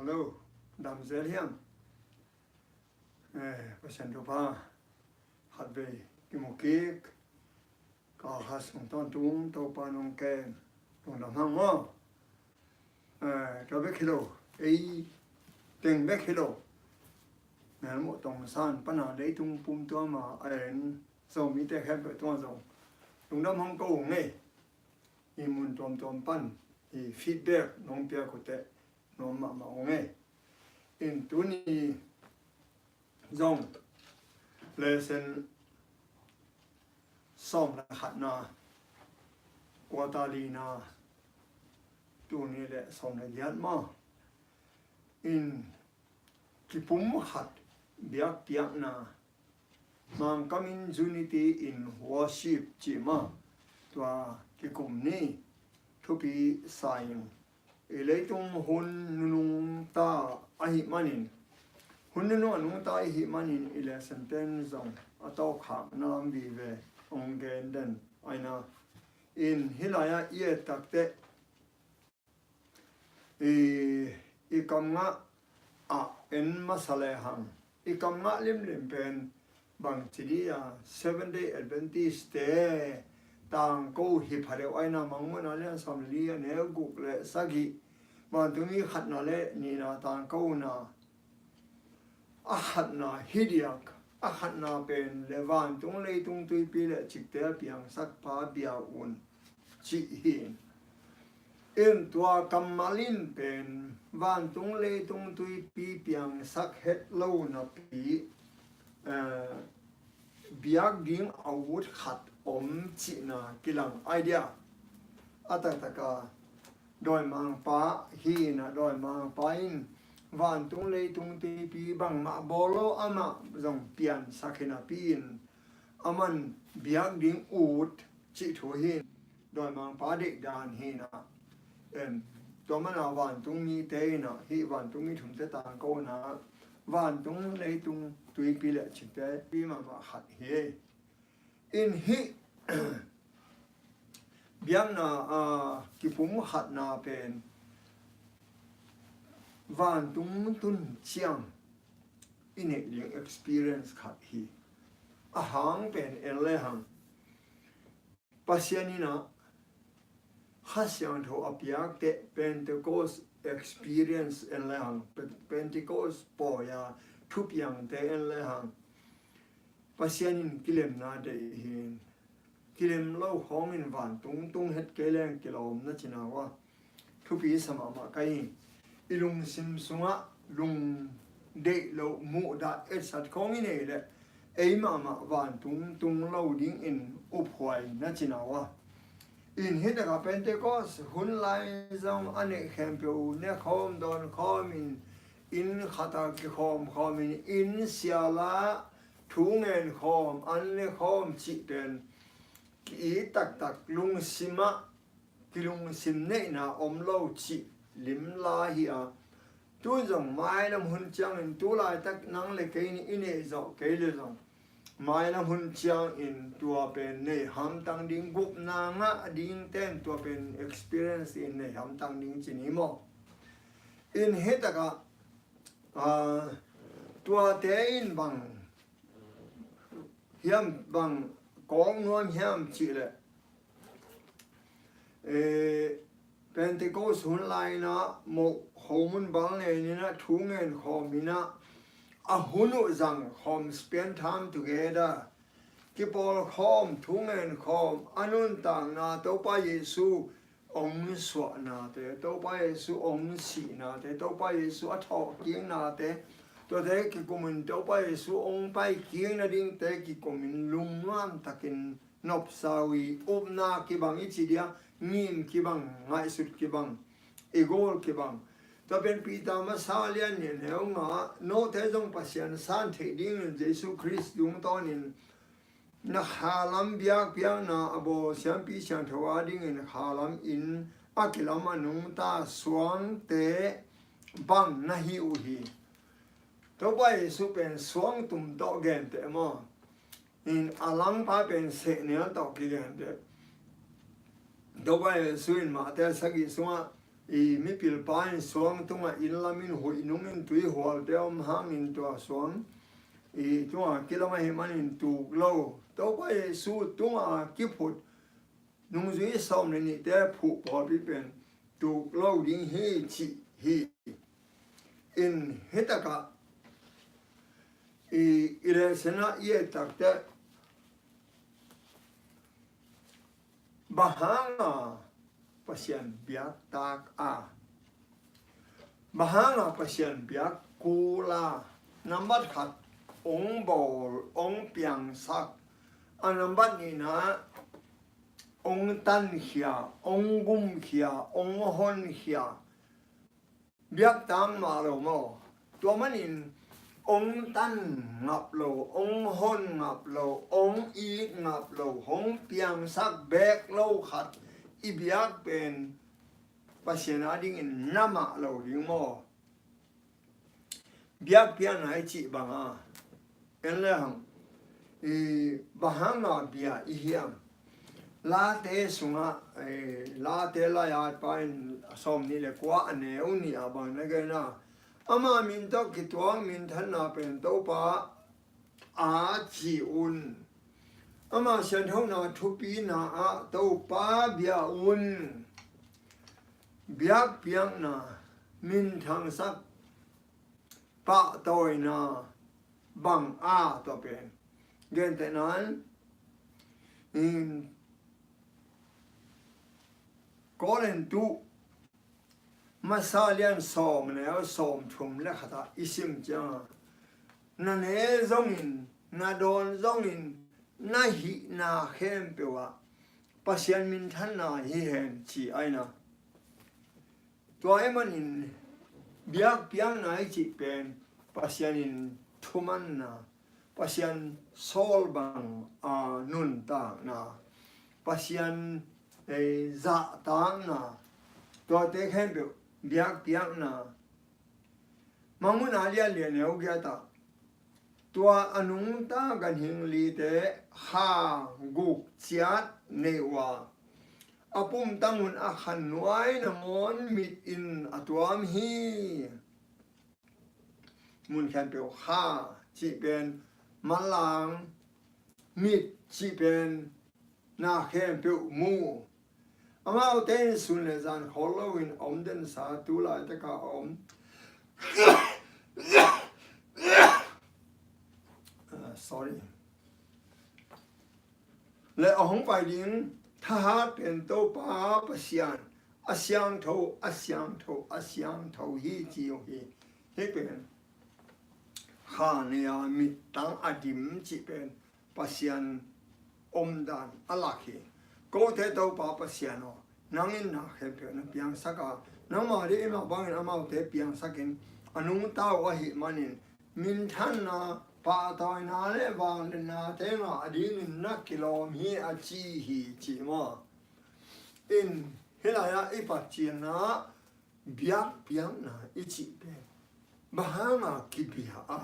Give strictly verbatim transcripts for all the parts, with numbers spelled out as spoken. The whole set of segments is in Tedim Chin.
Hello, dam zel hiam? Eh, Pasian thupha khatvei kimu kik. Ka kha sung tawntung Topa nong kem, lungdam hang maw. Eh, tua bek hi lo, ei teng bek hi lo, Melmuh Tongsan pana leitung pumtuam a en Zomite khempeuh tungah zong lungdam hong ko ung ei. I mun tuamtuam pan i feedback nong piak uh teh nuam mahmah ung ei. In tuni zong lesson sawm le khatna, quarter lina, tuni le sawm le giat maw. In kipum khat biakpiakna, Mangkam in unity in worship cih maw, tua kikum ni. Thupi sa ing. I leitung hun nunung ta ahih manin, hun nunung a nungta ahih manin i lesson ten zong a tawkkhakna lam vive hong gen den aina. In hih lai-ah i et takteh i, i kam ngah ah en masa lehang, i kam ngah limlim pen bangci dih a, Seventh Day Adventist te tangko hi pha deuh aina, Mangmuhna lian sawm le li, a neu guk le sagih, Vantungmi khatna le nihna tangkona, a khatna hi diak, a khatna pen le vantung leitung tuipi le cikte a piangsak pa bia un cih hi. In tua kammal in pen vantung leitung tuipi piangsak het lo napi, eh, biak ding a ut khat om cihna kilang idea. A taktak a dawimangpa hi in ah, dawimangpa in vantung leitung tuipi bangmah bawl lo, amah zong piansak hi napi in, aman biak ding ut cih thu hi in, dawimangpa deihdan hi in ah. Em, tua mana vantung mite in ah, hih vantung mi thumte tangkona, vantung leitung tuipi le cikte pi mahmah khat hi. In hih biakna, a, kipum khatna pen vantung tun ciang i neih ding experience khat hi. A hang pen en lehang, Pasian in ah Kha Siangtho a piakte Pentecost experience en lehang, Pe-, Pentecost pawi a thupiangte en lehang, Pasian in kilemna deih hi in, kilem lo khawngin vantung tung het kei leng kilawm na cina uh a, thupi sa mahmah ka hi. I lungsim sungah lungdeih loh muhdah etsat khawng i nei leh ei mahmah vantung tung lo dingin uphuai na cina uh a. In hih takah Pentecost hun lai zong a neih khempeuh uh ne khawm dawn khawmin, inn khatah kikhawm khawmin, inn sialah thu ngen khawm, an ne khawm cih pen ki-it taktak, lungsimah kilungsim neihna om lo cih limla hi a. Tun zong mailam hun ciangin, tu laitak nang le kei nih i neih zawh kei le zong, mailam hun ciangin tua pen nei hamtang ding, gupna ngah ding ten tua pen experience in nei hamtang ding ci ni maw. In hih takah, ah, tuate in bang hiam, bang kawk nuam hiam cih leh, eh, Pentecost hun lai-in ah moh khomun bang nen in ah thu ngen khawm in ah, a hun uh zang khawm, spend time together, kipawl khawm, thu ngen khawm, a nuntakna Topa Jesu hong suahnate, Topa Jesu hong sihnate, Topa Jesu a thawhkiknate, tuate kikumin Topa Jesu hong paikik nadingte kikumin lungnuam takin nopsa uh hi. Upna kibang i ci dia, ngim kibang, ngaihsut kibang, i gol kibang. Tua pen Peter masa lian nih neu nga, note zong Pasian san theih dingin Jesu Khrist tungtawnin na khalam biakpiakna a bawl siampi siangtho a dingin khalam in a kilam a nungta suangte bang na hi uh hi. Topa Jesu pen suang tum tawh genteh maw. In a langpa pen sehnel tawh kigenteh. Topa Jesu in Mate sagih sungah i mipilpa in suang tungah inn lam in huih nung in tui hualte om hangin tua suang i tungah kilam ahih manin tuk lo. Topa Jesu tungah kiphut nungzui sawm le nihte phuh pawlpi pen tuk lo ding hi cih hi. In hitakah i, i lesson ah i et takteh, bang hanga Pasian biak tak a, bang hanga Pasian biak kul a, nambat khat ong bawl, ong piangsak, a nambat nihna ong tankhia, ong gumkhia, ong honkhia. Biak tang mah lo maw? Tua manin ong tan ngap lo, ong hon ngap lo, ong it ngap lo, hong piangsak beek lo khat i biak pen Pasian a dingin na mah lo ding maw? Biakpiakna i cih banga en le hang, i, bang hanga bia i hiam? Late sungah, i, Late lai-at pa in a sawm nih le kua a neu nih ah bang na gen a, ama min tawh kituak minthanna pen Topa a ci un. Ama sianthona thupina ah Topa bia un. Biakpiakna, minthangsak, pahtawina bang a tua pen. Gentehna in Korintu masa lian sawm neu sawm thum le khat ah i sim cianga, na ne zongin, na dawn zongin, na hihna khempeuh ah Pasian minthanna hi hen ci aina. Tua ahih manin biakpiakna i cih pen Pasian in thumanna, Pasian sawl bang a nuntakna, Pasian, eh, zahtakna, tuate khempeuh biakpiakna. Mangmuhna lian lian neu giat ah tua a nungta ganhing lite kha guk ciat nei uh a, a pumtang un a khan nuai nangawn mit in a tuam hi. Mun khempeuh kha cih pen manlang, mit cih pen na khempeuh mu. Amaute in sun le zan khawl loin a om densa tu laitaka a om. Ah, sorry. Le a hong pai ding thahat pen Topa Pasian a siangtho, a siangtho, a siangtho hi ci uh hi. Hih pen kha nei a mittang a dim cih pen Pasian omdan a lak hi. Kote Topa Pasian aw, nang in na khempeuh na piangsak a, nangmah ding i mah bangin amaute piangsakin a nungta uh ahih manin minthanna, pahtawina le vangliatna te ngah dingin na kilawm hi a ci hi ci maw? In hih lai-ah i patcianna biakpiakna i cih pen bang hanga kibia a,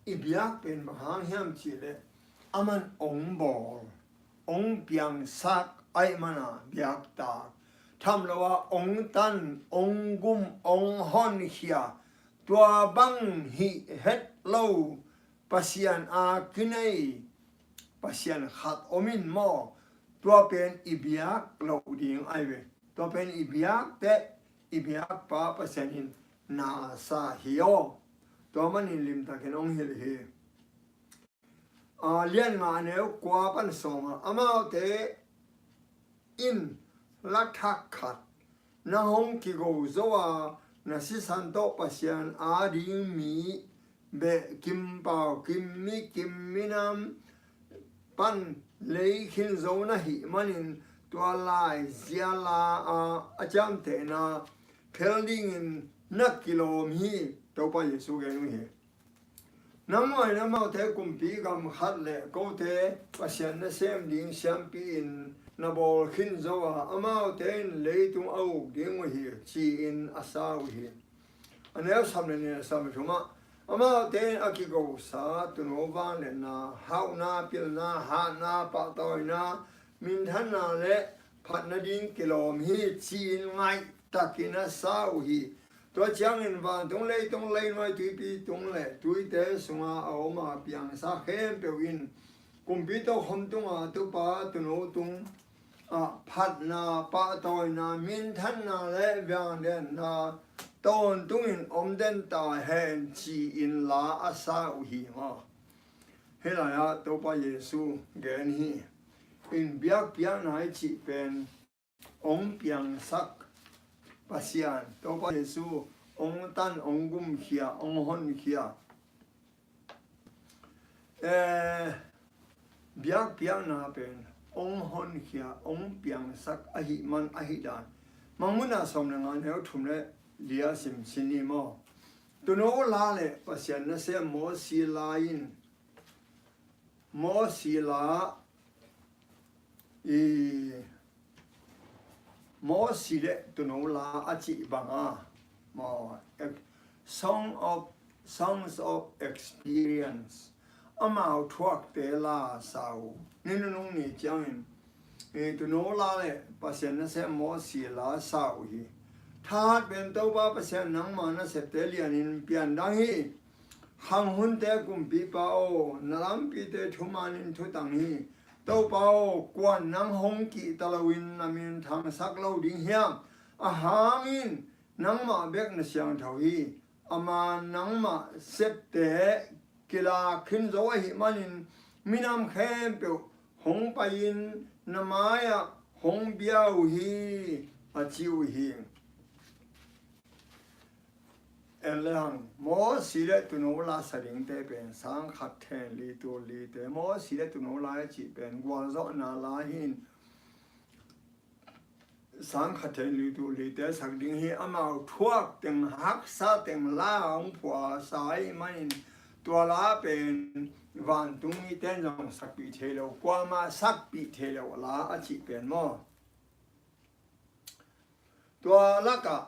i biak pen bang hang hiam cihleh aman ong bawl, ong piangsak ahih mana biaktak. Tham lo a ong tan, ong gum, ong honkhia, tua bang hih het lo Pasian a kinei Pasian khat om in maw? Tua pen i biak loh ding ahi ve. Tua pen i biak teh, i biakpa Pasian in na sa hi aw. Tua manin limtakin hong hilh hi. A, lian nga neu kua pan sawm ah, amaute in la thak khat na hong kigo zo a, na sisan tawh Pasian ading mi beh kim pau kim, mi kim minam pan lei khin zo na hih manin, tua laizia la a, a ciamtehna phel dingin na kilawm hi, Topa Jesu gen uh hi. Nangmah in amaute kumpi gam khat le kote Pasian nasem ding siampi in na bawl khin zo a, amaute in leitung a uk ding uh hi, ci-in a sa uh hi. A neu sawm le nih, sawm le thum ah, amaute in a kigosa tuuno vangliatna, hauhna, pilna, hatna, pahtawina, minthanna le phatna ding kilawm hi, ci-in ngaih takin a sa uh hi. Tua ciangin vantung, leitung, leinuai, tuipi tung le tuite sunga a om a piangsa khempeuh in kumpi tokhom tunga Topa Tuuno tung ah phatna, pahtawina, minthanna le vangliatna tawntungin om den ta hen ci-in la a sa uh hi maw. Hih lai-ah Topa Jesu gen hi. In biakpiakna i cih pen hong piangsak Pasian, Topa Jesu hong tan, hong gumkhia, hong honkhia. Eh, biakpiakna pen hong honkhia, hong piangsak ahih man ahih dan. Mangmuhna sawm le nga, neu thum le li-ah sim sin ni maw. Tuuno la le Pasian nasem Moses la in, Moses la, i, Moses le Tuuno la a cih banga maw, ex-, Song of, Songs of Experience, amau thuakte la sa uh. Ni nunung ni ciangin i Tuuno la le Pasian nasem Moses la sa uh hi. Thahat pen Topa Pasian, nangma nasepte lianin piandang hi. Khanghunte kumpipa aw, na lampite thumanin thutang hi. Topa aw, kuan nang hong kihta loin na min thangsak lo ding hiam? A hangin nangmah bek na siangtho hi. A man nangmah septe kilak khin zo ahih manin minam khempeuh hong pai-in na mai-ah hong bia uh hi, a ci uh hi. En le hang, Moses le Tuuno la sa dingte pen sang khat then li tul lite, Moses le Tuuno la i cih pen gualzawhna la hi in, sang khat then li tul lite sak ding hi. Amau thuak teng, haksa teng la hong phuasa ahih manin tua la pen vantung mite in zong sakpih thei lo, kuamah sakpih thei lo la a cih pen maw. Tua lakah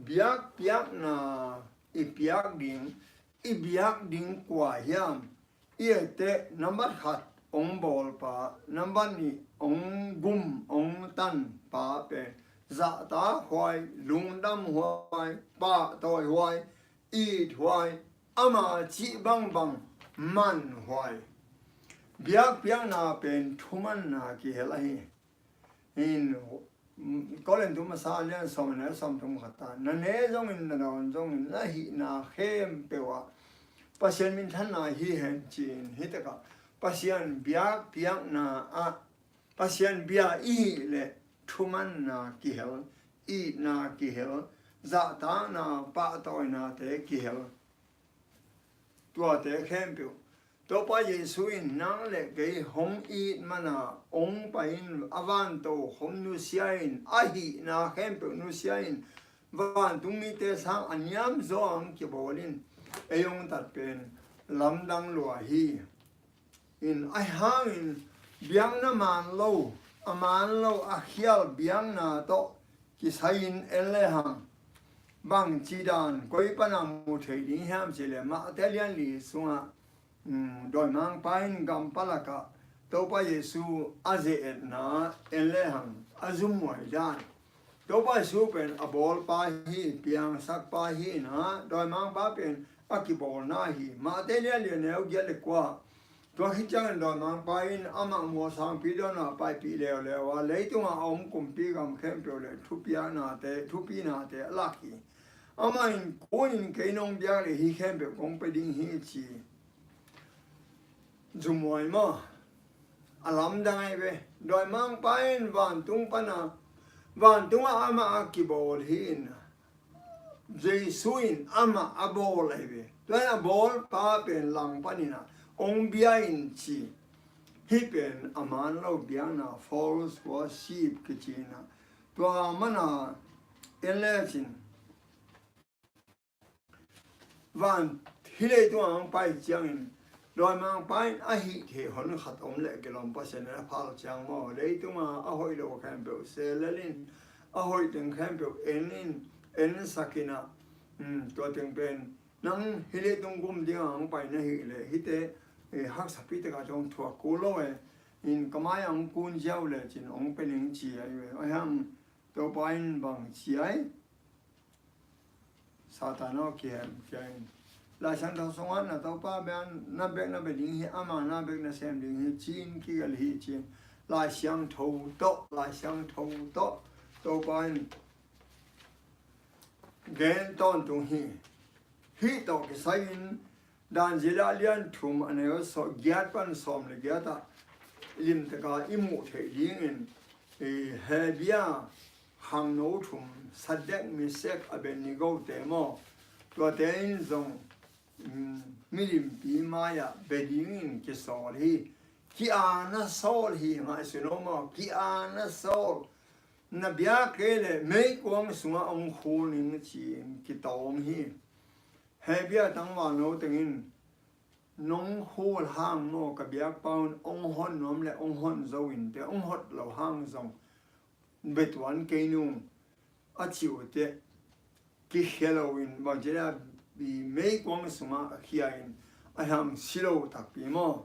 biakpiakna i piak ding, i biak ding kua hiam? I etteh, nambat khat hong bawlpa, nambat nih hong gum, hong tanpa pen zahtakhuai, lungdamhuai, pahtawihhuai, ithuai, ama cih bangbang manhuai. Biakpiakna pen thumanna kihel ahi. In, Korin thu masa a lian sawm le sawm thum khat ah, na ne zongin, na dawn zongin, na hihna khempeuh ah Pasian minthanna hi hen ci-in, hi takah Pasian biakpiakna ah Pasian bia i hih leh thumanna kihel, itna kihel, zahtakna, pahtawinate kihel. Tuate khempeuh Topa Jesu in nang le kei hong it mana hong pai-in a van tokhom nusia in, a hihna khempeuh nusia in, vantung mite sang a niamzaw ang kibawl in, ei hong tat pen lamdang lua hi. In, ahi hangin biakna man lo, a man lo, a khial biakna tawh kisai-in en le hang, bangci dan koi pana mu thei ding hiam cih leh Mate lian li sungah, um, dawimangpa in gampalakah Topa Jesu a ze-etna en le hang, a zumhuai dan. Topa Jesu pen a bawlpa hi, piangsakpa hi in ah, dawimangpa pen a kibawlna hi. Mate lian li, neu giat le kua. Tua khit ciangin dawimangpa in amah mual sangpi dawnah paipih leuleu a, leitungah a om kumpi gam khempeuh le thupiaknate, thupinate a lak hi. Amah in, kunin kei nong biak leh hih khempeuh kong pia ding hi, ci. Zumhuai maw? A lamdang ahi ve. Dawimangpa in vantung pana, vantungah amah a kibawl hi in, Jesu in amah a bawl ahi ve. Tua in a bawlpa pen lang panin ah hong bia in ci. Hih pen a man lo biakna, false worship kici in ah. Tua mana en lecin, van, hih leitungah hong pai ciangin dawimangpa in a hih theih hon khat om leh kilawm, Pasian in a phal ciang maw, leitungah a hoih lo khempeuh sehlel in, a hoih teng khempeuh en in, ensak in ah, um, tua teng pen nang hih leitung gum dingah hong pai na hih leh hihte, eh, haksa pi takah zong thuak kul lo e, in ka mai-ah hong kun ziau lecin hong pia ning ci ahi ve. Ahi hang Topa in bang ci ai? Satan aw, kihem kia in. Lai Siangtho sungah na Topa bek na bek na bia ding hi, ama na bek na sem ding hi ci-in kigelh hi ci-in Lai Siangtho tawh, Lai Siangtho tawh Topa in gen tawntung hi. Hih tawh kisai-in Daniel a lian thum a neu sawm giat pan sawm le giat ah limtaka i muh theih dingin, i Hebia khangno thum, Sadrak, Mesak, Abednego te maw, tuate in zong, mm, milimpi mai-ah bia dingin kisawl hi. Ki-ana sawl hi, ngaihsun aw maw, ki-ana sawl. Na biak kei leh meikuang sungah hong khul ning ci-in kitawng hi. Hebia tangvalno tengin nong khul hang maw, ka biakpa un hong hon nuam le hong hon zo in teh, hong hot lo hang zong bia tuan kei nung a cih uh teh, kikhia lo in bang ci leh, i meikuang sungah a khia in a hang si lo takpi maw.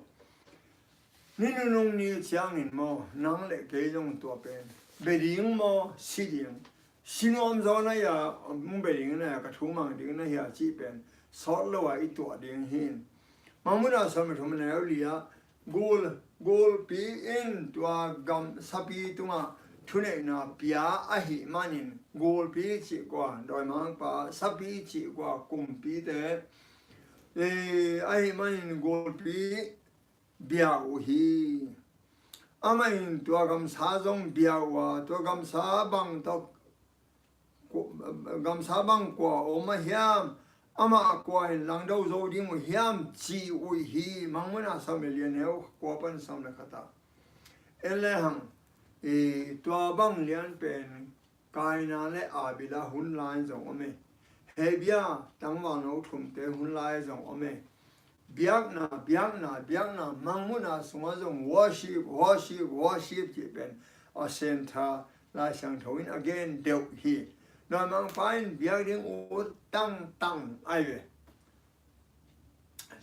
Ni nunung ni ciangin maw, nang le kei zong tua pen bia ding maw, si ding, si nuam zaw na hia, hong bia ding na hia, ka thu mang ding na hia cih pen sawt lo a i tuah ding hi. Mangmuhna sawm le thum a neu li ah, gul, gulpi in tua gam sapi tungah thuneihna pia ahih manin, gulpi cih kua, dawimangpa, sapi cih kua, kumpite, eh, ahih manin gulpi bia uh hi. Amah in tua gamsa zong bia uh a, tua gamsa bang tawh, gamsa bang kua om a hiam, amah kua in langdo zo ding uh hiam ci uh hi. Mangmuhna sawm le li a neu kua pan sawm le khat ah. En le hang, i tua bang lian pen Kaina le Abila hun lai zong om e. Hebia tangvalno thumte hun lai zong om e. Biakna, biakna, biakna, Mangmuhna sungah zong worship, worship, worship cih pen a centre Lai Siangtho in a gen deuh hi. Dawimangpa in biak ding ut tangtang ai ve.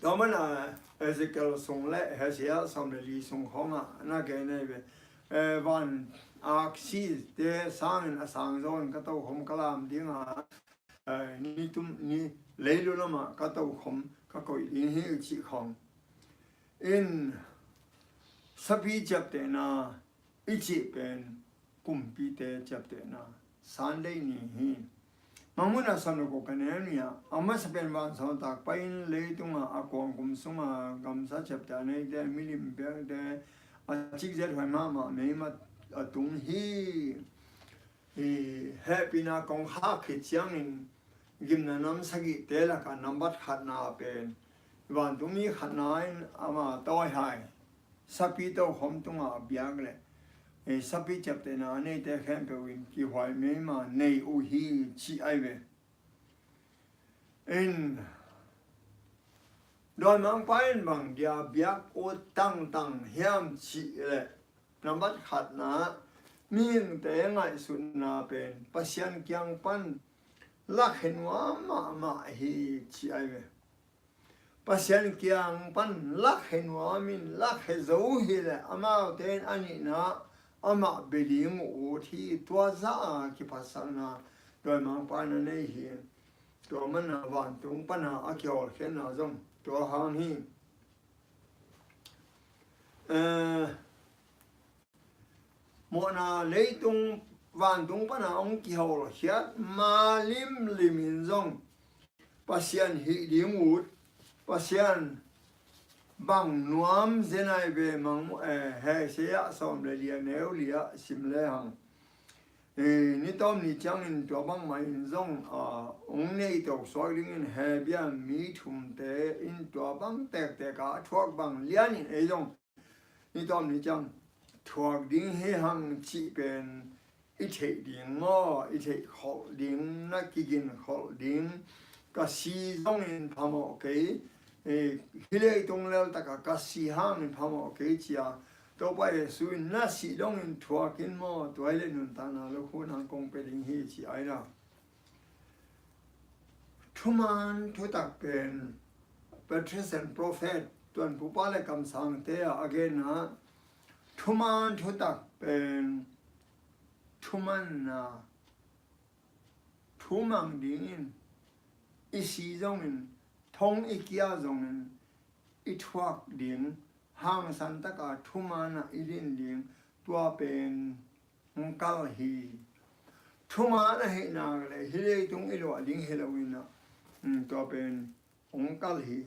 Tua mana Ezekiel sung le Isaiah sawm le li sung khawngah na gen ahi ve. Eh, van aksite sangin a sang zawin ka tokhom ka lam dinga, eh, ni tum ni leilu lamah ka tokhom ka koih ding hi cih khawng. In sapi ciaptehna i cih pen kumpite ciaptehna Sunday ni hi. Mangmuhna sawm le kua ka neu ni ah, a masa pen vansawltak pai-in leitungah a kuangkum sunga gamsa ciapteh a neite, milim biakte a cikzet huai mahmah meima a tung hi. Hi, hehpihna kong khak khit ciangin gimna nam sagihte lakah nambat khatna pen vantungmi khatna in ama tawihai sapi tokhom tungah a biak leh, eh, sapi ciaptehna a neite khempeuh in kihuai meima nei uh hi ci ai ve. In dawimangpa in bang dia biak ut tangtang hiam cih leh, nambat khatna mihingte ngaihsutna pen Pasian kiang pan lakhia nuam mahmah hi ci ai ve. Pasian kiang pan lakhia nuam in lakhia zo hi leh amaute in a nihna amah bia ding uh ut hi. Tua zah a kiphatsakna dawimangpa in a nei hi. Tua mana vantung pana a kihawlkhiatna zong tua hang hi. Eh, mawhna leitung vantung pana hong kihawlkhiat ma limlim in zong Pasian hih ding ut, Pasian bang nuam zen ai ve. Mangmuh, eh, Isaiah sawm le li a neu li ah sim le hang. Eh, ni tawm ni ciangin tua bangmah in zong, ah, hong nei to suak dingin Hebia mi thumte in tua bang tektek a thuak bang lianin ei zong ni tawm ni ciang thuak ding hi hang cih pen i theih ding maw, i theih kholh ding, na kigin kholh ding. Ka si zongin phamawh kei, eh, hih leitung leltakah ka si hangin phamawh kei cia Topa Jesu in na sih dongin thuak in maw, tua hi leh nuntakna lukhu nang kong pia ding hi ci ai na. Thuman thutak pen Patriarch and Prophet, tuanpupa le kamsangte a a genna thuman thutak pen thumanna, thumang dingin, i si zongin, thong i kia zongin, i thuak ding, hangsan taka thumanah i din ding, tua pen hong kal hi. Thuman ahih nak leh hih leitung i luah ding hi lo in ah, um, tua pen hong kal hi.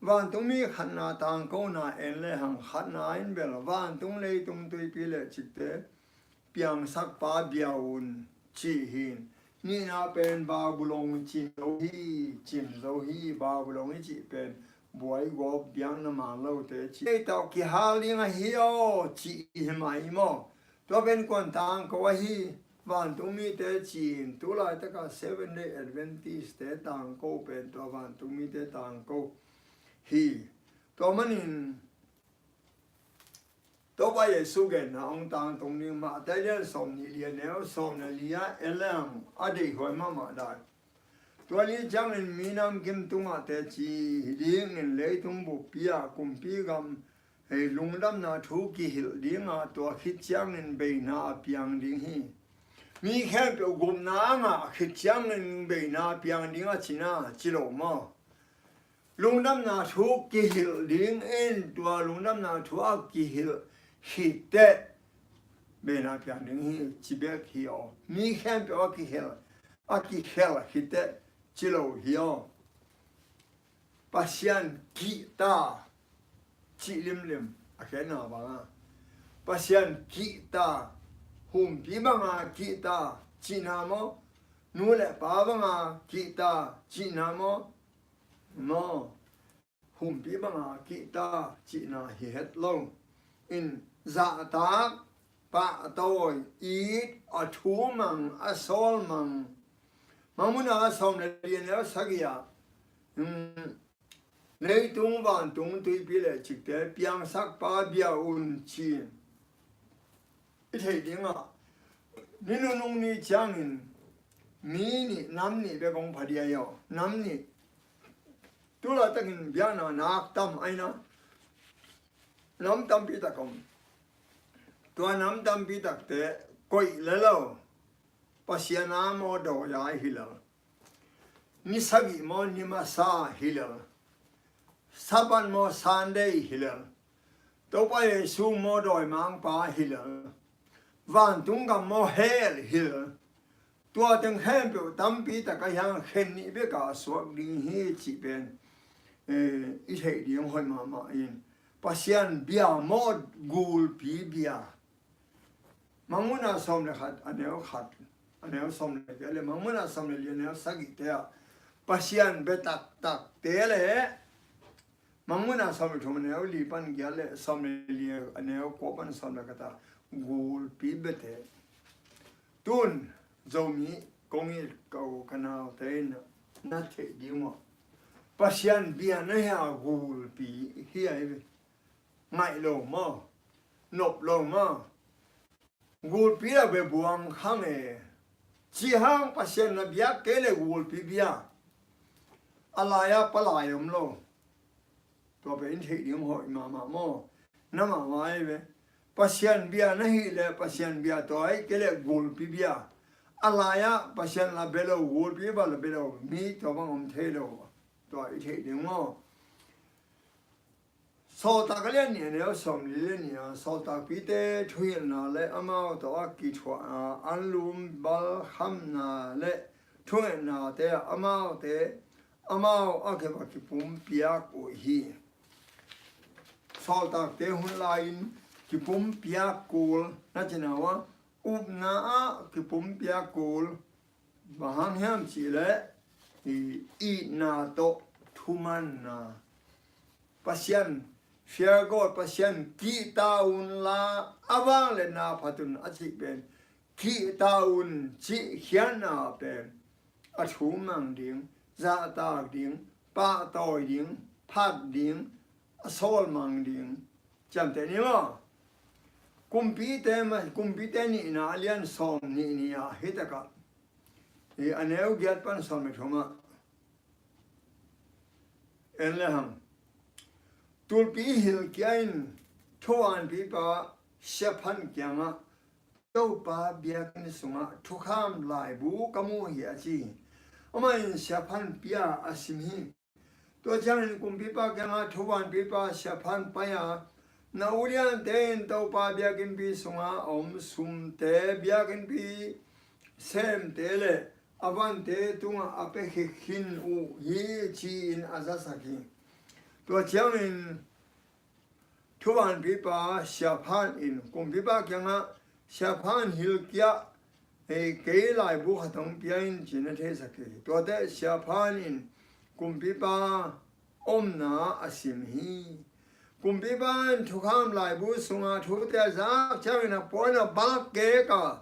Vantungmi khatna tangkona en lehang, khatna in bel vantung leitung tuipi le cikte piangsakpa bia un ci hi. Nihna pen Babulon cin zo hi, cin zo hi, Babulon i cih pen buai gawp biakna man lote cih. Ei tawh kihal ding ahi aw cih hi mai maw? Tua pen kuan tangko ahi, vantungmite cin, tu laitaka Seven Day Adventist-te tangko pen tua vantungmite tangko hi. Tua manin Topa Jesu genna hong tangtung ding, Matthai lian sawm nih li a neu sawm le li ah en lehang a deihhuai mahmah dan. Tua ni ciangin minam kim tungah teci dingin leitung buppi ah kumpi gam, hei, lungdamna thu kihilh ding a, tua khit ciangin beina a piang ding hi. Mi khempeuh gupna a ngah khit ciangin beina a piang ding a cina ci lo maw? Lungdamna thu kihilh dingin, tua lungdamna thu a kihilh khit teh beina piang ding hi, ci bek hi aw. Mi khempeuh a kihilh, a kihilh khit teh ci lo hi aw. Pasian kihta cih limlim a khenna banga, Pasian kihta, humpi banga kihta cihna maw? Nu le pa banga kihta cihna maw? Maw, humpi banga kihta cihna hi het lo. In zahtak, pahtawi, it, a thumang, a sawlmang. Mangmuhna sawm le li a neu sagih ah, um, leitung vantung tuipi le cikte piangsakpa bia un ci. I theih dingah, ni nunung ni ciangin mi nih, nam nih bek hong pha ding ahi aw. Nam nih. Tu laitakin biakna nak tam ahi na. Nam tampi tak om. Tua nam tampi takte koih le lo, Pasian a mawdawi a hi lel. Ni sagih maw, ni masa hi lel. Sabbath maw, Sunday hi lel. Topa Jesu maw, dawimangpa hi lel. Vantung gam maw, hell hi lel. Tua teng khempeuh tampi tak a hiang khen nih beka a suak ding hi cih pen, eh, i theih ding hoih mahmah in. Pasian bia maw, gulpi bia. Mangmuhna sawm le khat, a neu khat, a neu sawm le giat le Mangmuhna sawm le li, a neu sagihte ah Pasian bia taktakte le Mangmuhna sawm le thum, a neu li pan giat le sawm le li, a neu kua pan sawm le khat ah gulpi biate. Tun Zomi kong it ka u ka naute in na theih ding maw? Pasian bia na hia, gulpi hi a hi ve. Ngaih lo maw? Nop lo maw? Gulpi a bia buang khang e. Cih hang Pasian na biak kei le gulpi bia. A lai-ah palai om lo. Tua pen in theih ding hoih mahmah maw? Na mahmah ahi ve. Pasian bia na hih le Pasian bia tua ahih kei le gulpi bia. A lai-ah Pasian la bia lo, gulpi bia la bia lo. Mi tua bang om thei lo. Tua i theih ding maw? Sawltak a lian nih, a neu sawm li le nih ah, sawltakpite thuhilhna le amau tawh a kithuahna, anlum balkhamna le thungetnate ah amaute, amau a kep a kipumpiak uh hi. Sawltakte hun lai-in kipumpiak kul na cina uh a, upna ah kipumpiak kul. Bang hang hiam cih leh, i itna tawh thumanna. Pasian, fear God, Pasian kihta un la, a vangliatna phat un a cih pen, kihta un cih khiatna pen, a thumang ding, zahtak ding, pahtawi ding, phat ding, a sawlmang ding. Ciamteh ni maw? Kumpite ma, Kumpite nihna a lian sawm nih ni-ah hi takah, hi a neu giat pan sawm le thum ah en le hang. Tulpi Hilkia in thuvanpipa Shaphan kiangah Topa biakinn sungah thukham laibu ka mu hi, a ci hi. Amah in Siaphan pia a sim hi. Tua ciangin kumpipa kiangah thuvanpipa Siaphan pai-a, na uliante in Topa biakinnpi sunga a om sumte biakinnpi semte le a vante tungah a pia khikhin uh hi, ci-in a zasak hi. Tua ciangin thuvanpipa Siaphan in kumpipa kiangah, Siaphan Hilkia, ei, kei laibu khat hong pia in, ci-in a theisak hi. Tuate Siaphan in kumpipa omna a sim hi. Kumpipa in thukham laibu sunga thute a zak ciangin a puan a balkek a,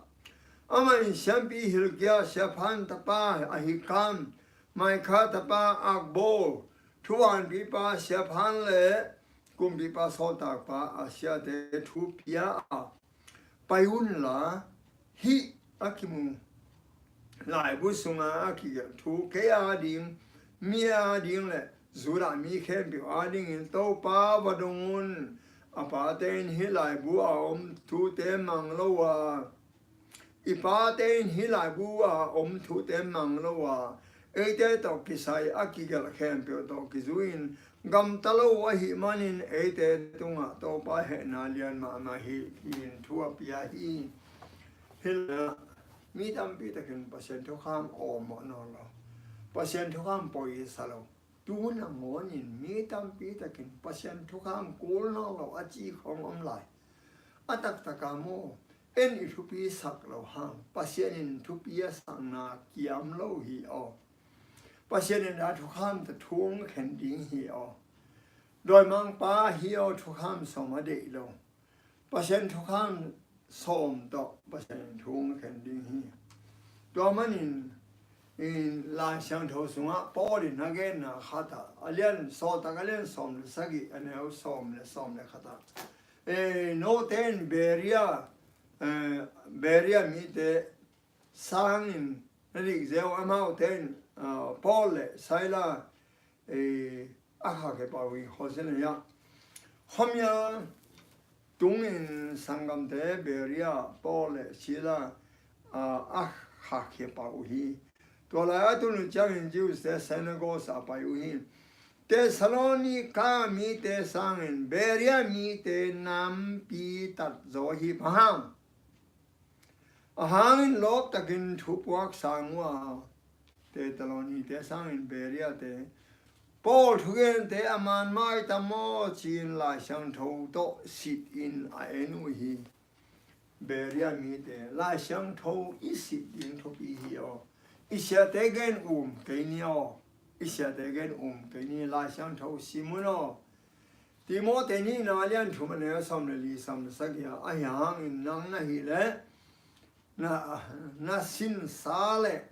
amah in siampi Hilkia, Siaphan tapa Ahikam, Maikha tapa Akbor, thuvanpipa Siaphan le kumpipa sawltakpa a siate thu pia a, pai unla, hih a kimu laibu sunga a kigelh thu kei ading, mi ading le Judah mi khempeuh adingin Topa va dong un. A pate in hih laibu a om thute mang lo a, i pate in hih laibu a om thute mang lo a, eite tawh kisai a kigelh khempeuh tawh kizui-in gamta lo ahih manin eite tungah Topa hehna lian mahmah hi, ci-in thu a pia hi. Hih lai-ah mi tampi takin Pasian thukham awmawh nawn lo, Pasian thukham poi sa lo. Tu nangawnin mi tampi takin Pasian thukham kul nawn lo a ci khawng om lai. A taktaka maw, en i thupi sak lo hang Pasian in thupi a sakna kiam lo hi aw. Pasian in a thukham tawh thu hong khen ding hi aw. Dawimangpa hi aw, thukham sawm a deih lo. Pasian thukham sawm tawh Pasian in thu hong khen ding hi. Tua manin, in Lai Siangtho sungah Paul in a genna khatah, a lian, Sawltak a lian sawm le sagih, a neu sawm le, sawm le khatah, eh, note in Beria, eh, Beria mite sangin na dik zeu, amaute in, ah, Paul le Sila, eh, a khahkhia pah uh hi. Khuasia le ah, khuamial tungin sanggamte Beria Paul le Sila, ah, a khahkhia pah uh hi. Tua lai-ah a tun uh ciangin Jews-te synagogue ah a pai uh hi. Thessalonica mite sangin Beria mite nampi tatzaw hi. Bang hang? A hangin lawptakin thupuak sang uh a, Thessalonica-te sangin Beria-te, Paul thugente a man maitam maw, ci-in Lai Siangtho tawh sit-in a en uh hi. Beria mite, Lai Siangtho i sit ding thupi hi aw. I siate gen um kei ni aw. I siate gen um kei ni, Lai Siangtho sim un aw. Timoti nihna a lian thum, a neu sawm le li, sawm le sagih ah, ahi hangin nang na hih leh na, na sinsa le,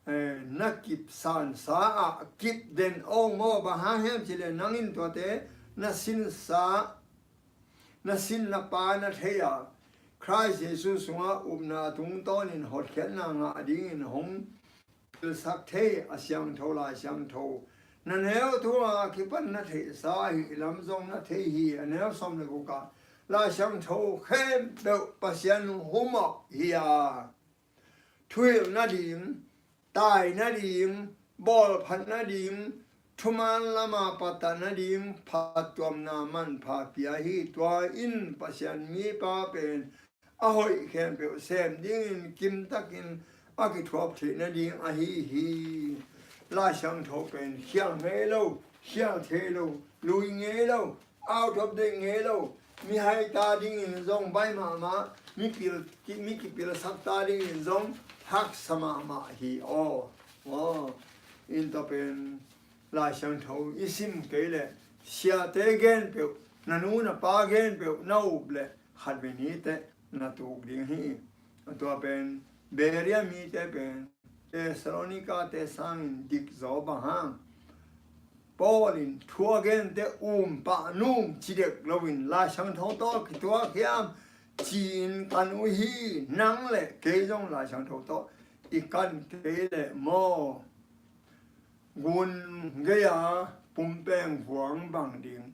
eh, na kipsansa ah kip den aw maw. Bang hang hiam cih leh nang in tuate na sinsa, na sinna pa na thei a, Khrist Jesuh sungah upna tungtawnin hotkhiatna ngah dingin hong pilsak thei a siangtho Lai Siangtho, na neu thu a kipan na theihsa ahih lam zong na thei hi. A neu sawm le guk ah, Lai Siangtho khempeuh Pasian humawh hi a, thuhilh nading, tai nading, bawlphat nading, thuman lama patah nading phattuamna manpha pia hi. Tua in Pasian mipa pen a hoih khempeuh sem dingin kimtakin a kithuap theih nading ahi hi. Lai Siangtho pen khial ngei lo, khial thei lo, lui ngei lo, out of date ngei lo, mi hai ta dingin zong bai mahmah, mi pil, mi kipilsak ta dingin zong haksa mahmah hi aw. Aw, in tua pen Lai Siangtho i sim kei leh siate gen peuh, na nu na pa gen peuh na up leh khatvei ni teh na tuk ding hi. Tua pen Beria mite pen Thessalonica-te sangin dikzaw. Bang hang? Paul in thu a gente um pah nung ci dek loin Lai Siangtho tawh kituak hiam ci-in kan uh hi. Nang le kei zong Lai Siangtho tawh i kan kei leh maw, gun gei-a pumpeng vuang bang ding.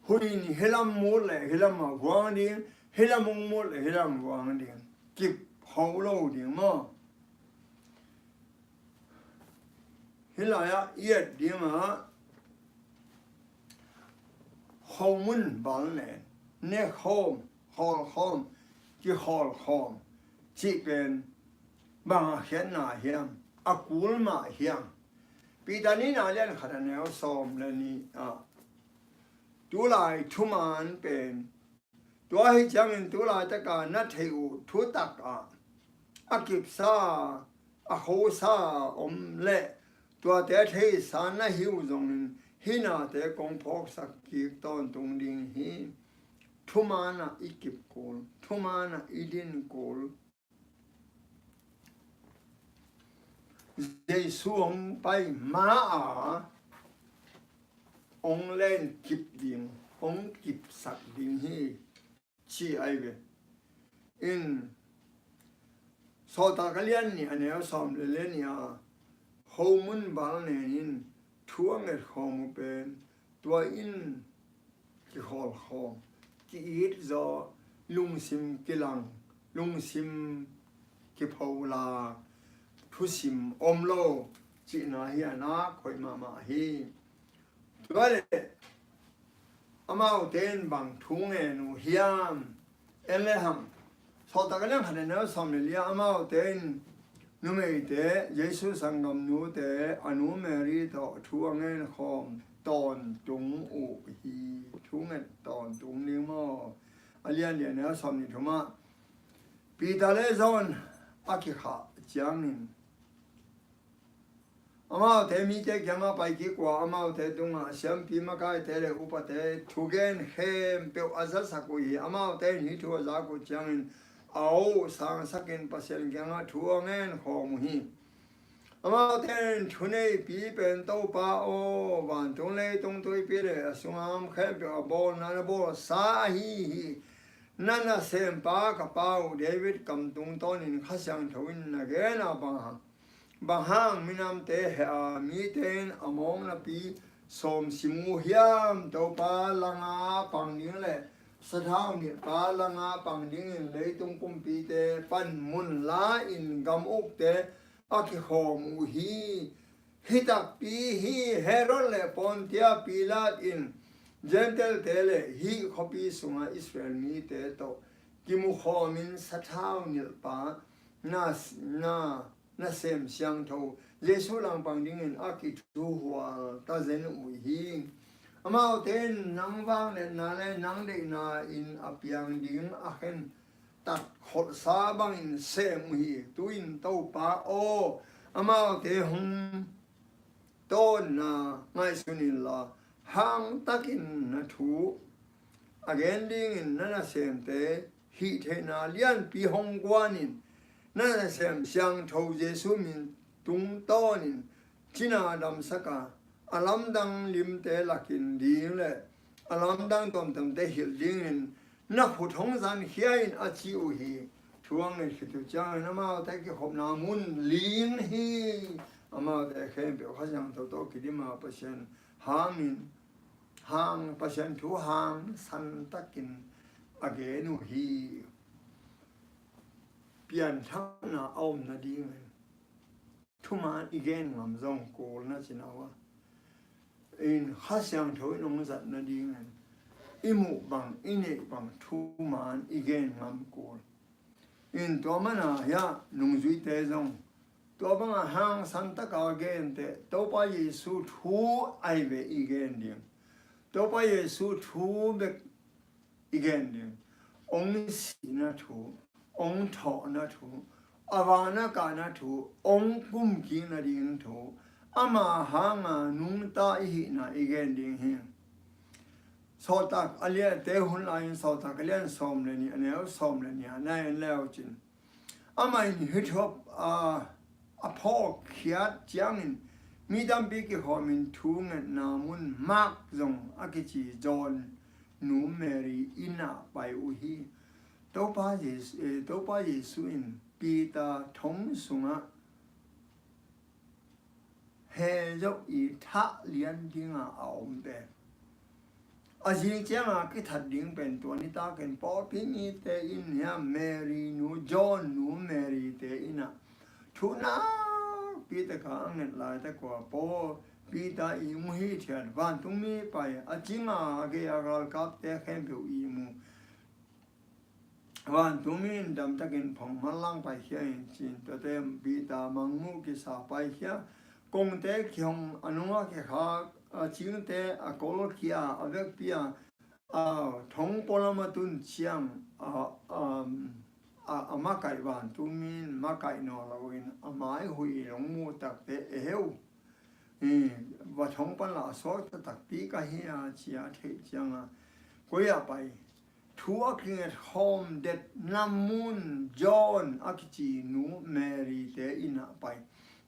Hun in hih lam mut leh hih lamah vuang ding, hih lam hong mut leh hih lam vuang ding. Kip kho lo ding maw? Hih lai-ah i et dingah khomun val nen, nekhawm, khawlkhawm, kikhawlkhawm cih pen bang a khiatna hiam? A kul mah hiam? Peter nihna lian khat a neu sawm le nih ah, tulai thuman pen, tua hi ciangin tulaitaka na theih uh thutakah a kipsa, a khosa a om leh tuate theihsa na hi uh zongin hih nate kong phawksak kik tawntung ding hi. Thumanah i kip kul, thumanah i din kul. Jesu hong pai ma-a hong len kip ding, hong kipsak ding hi, ci ahi ve. In Sawltak a lian nih a neu sawm le le nih a, khomun val nen in thu a nget khawm uh pen, tua in kikhawlkhawm, ki-it zaw, lungsim kilang, lungsim kiphola, thusim om lo cihna hi a nak hoih mahmah hi. Tua leh amaute in bang thu ngen uh hiam? En le hang, Sawltak a lian khat a neu sawm le li ah, amaute in numeite, Jesu sanggamnute, a nu Mary tawh thu a ngen khawm tawntung uh hi, thu nget tawntung ding maw? A lian li a neu sawm nih thum ah, Peter le John a kikhah ciangin, amaute mite kiangah pai kik uh a, amaute tungah siampi makaite le upate thugen khempeuh a zasak uh hi. Amaute in hih thu a zak uh ciangin a aw uh sangsakin Pasian kiangah thu a ngen khawm uh hi. Amaute in thuneipi pen, Topa aw, vantung leitung tuipi le a sungah a om khempeuh a bawlna na bawlsa ahi hi. Na nasempa ka pa uh David kam tungtawnin Kha Siangtho in na gen a, bang hang, bang hang minamte heh a, mite in a mawknapi sawm sim uh hiam? Topa langa pang ding le sathau nilhpa langa pang dingin leitung kumpite pan mun la-in gam ukte a kikhawm uh hi. Hih takpi hi. Herod le Pontia Pilat in Gentile-te le hih khuapi sungah Israel mite tawh kimukhawmin sathau nilhpa na, na, nasem siangtho Jesu langpang dingin a kithuhual tazen uh hi. Amaute in nang vangliatna le nang deihna in a piang ding a khen tatkholhsa bangin sem uh hi. Tu-in Topa aw, amaute hong tawnna ngaihsun inla, hangtakin na thu a gen dingin na nasemte hih theihna lianpi hong guanin, na nasem siangtho Jesu min tungtawnin cina damsak a, a lamdang limte lakin ding le a lamdang tuamtuamte hilh dingin na khut hong zankhia in, a ci uh hi. Thu a nget khit uh ciangin amaute kikhopna mun ling hi. Amaute khempeuh Kha Siangtho tawh kidim a, Pasian hangin, hang, Pasian thu hangsan takin a gen uh hi. Pianthakna a om nadingin thuman i gen ngam zong kul na ci na uh a, in Kha Siangtho in hong zat nadingin i muh bang, i neih bang thuman i gen ngam kul. In tua mana hiah nungzuite zong tua banga hangsan taka gente, Topa Jesu thu ahi ve i gen ding. Topa Jesu thu bek i gen ding. Hong sihna thu, hong thawhna thu, a van a kahna thu, hong kumkikna ding thu, ama hanga nungta i hihna i gen ding hi. Sawltak a liante hun lai-in Sawltak a lian sawm le nih, a neu sawm le nih ah na en leucin, amah in hih thu a, a phawkkhiat ciangin mi tampi kikhawmin thu ngetna mun Mark zong a kici John nu Mary inn ah pai uh hi. Topa Jesu, eh, Topa Jesu in Peter thong sungah he zo i thah lian dinga a om pen, A zing cianga kithat ding pen tua nitakin pawlpi mite in hiam, Mary nu, John nu Mary te in ah thu nakpi taka a nget laitak ua Paul, Peter ihmu hithiat, vantungmi pai, a cinga a gei a galkapte khempeuh ihmu. Vantungmi in damtakin phawng manlang paikhia in ci-in tuate Peter mangmuh kisa paikhia. Kongte kihong, a nunga kikhak, a cingte a kolkhia, a vekpi a, a thong pualam a tun ciang a, a, a, a makaih, vantungmi in makaih nawn loin a maihuih lungmuh takte, "Eheu, va thong pan la, a suakta takpi ka hi a," ci-a a theih cianga koi ah pai. Thu a kinget khawm detna mun John a kici nu Mary te in ah pai.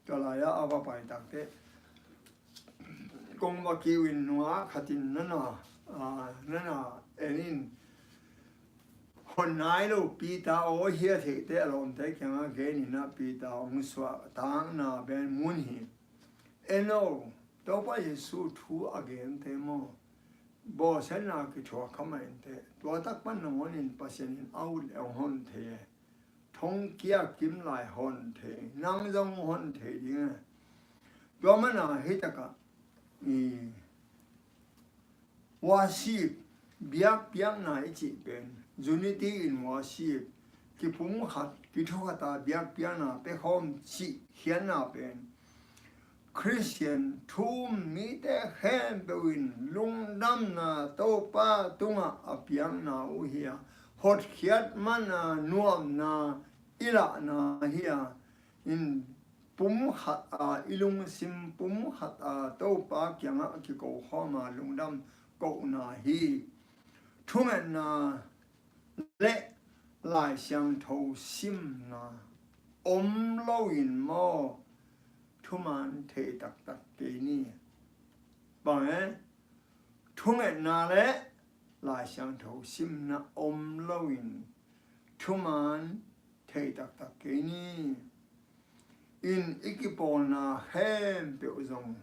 Tua lai-ah a va pai takte, kong va kiu in nungak khatin, "Nana, a, nana en in, hon nai lo Peter aw," hi a theihte a lawmte kiangah gen in ah Peter hong suahtakna pen mun hi. En aw, Topa Jesu thu a gente maw, bawlsiatna kithuak kha mah inteh, tua tak pan nangawnin Pasian in a ut le hong hon thei e. Thong kia kim lai hon thei, nang zong hon thei ding e. Tua mana hi takah i worship, biakpiakna i cih pen, unity in worship, kipumkhat, kithukhata biakpiakna pekhawm cih khiatna pen Khristian thu-um mite khempeuh in lungdamna Topa tungah a piakna uh hi a, hotkhiat mana nuamna i lahna hi a, in pumkhat a, i lungsim pumkhat a Topa kiangah kikokhawm a lungdam kohna hi. Thungetna le Lai Siangtho simna om loin maw, thuman thei taktak kei ni. Bang e? Thungetna le Lai Siangtho simna om loin thuman thei taktak kei ni. In i kipawlna khempeuh zong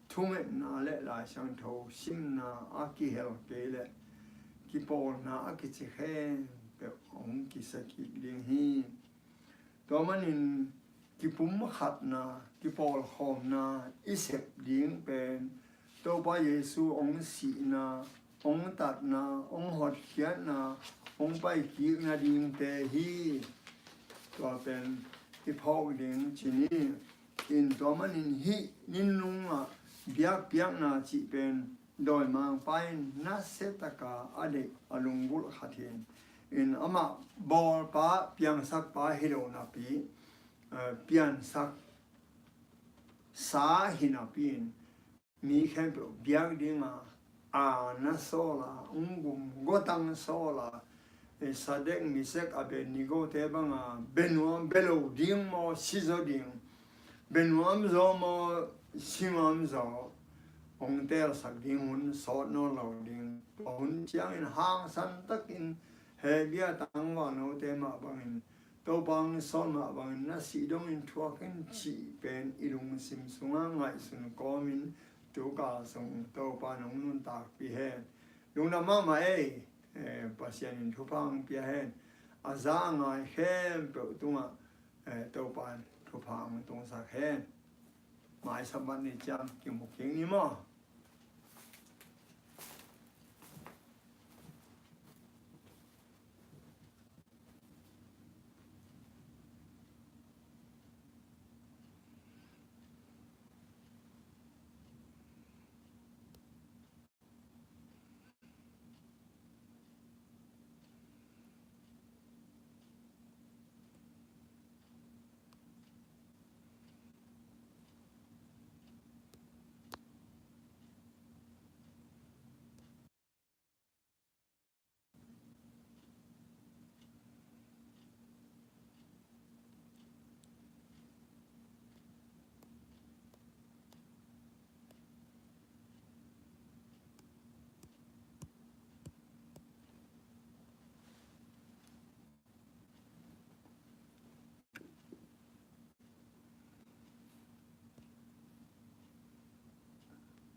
thungetna le Lai Siangtho simna a kihel kei leh kipawlna a kici khempeuh hong kisa kik ding hi. Tua manin kipumkhatna, kipawlkhawmna i sep ding pen Topa Jesu hong sihna, hong tatna, hong hotkhiatna, hong paikikna dingte hi. Tua pen i phawk ding ci ni. In tua manin hih ninungah biakpiakna cih pen dawimangpa in nasiataka a deih a lunggulh khat hi. In amah bawlpa, piangsakpa hi lo napi, eh, piansak sa hi napi in mi khempeuh biak dinga a na sawl a, unggum gotang sawl a, eh, Sadek, Misek, Abednego te banga benuam belo ding maw, sizaw ding, benuam zaw maw, sinuam zaw, hong telsak ding hun sawt nawn lo ding. Tua hun ciangin hangsan takin Hebru tangvalnote mah bangin, Topa hong sawl mah bangin na sih dongin thuak in cih pen i lungsim sungah ngaihsun kawmin tukal sung Topa nong nuntakpih hen. Lungdam mahmah ei, eh, Pasian in thupha hong pia hen. A za a ngai khempeuh tungah, eh, Topa in thupha hong tungsak hen. Mai Sabbath ni ciang kimu kik ni maw.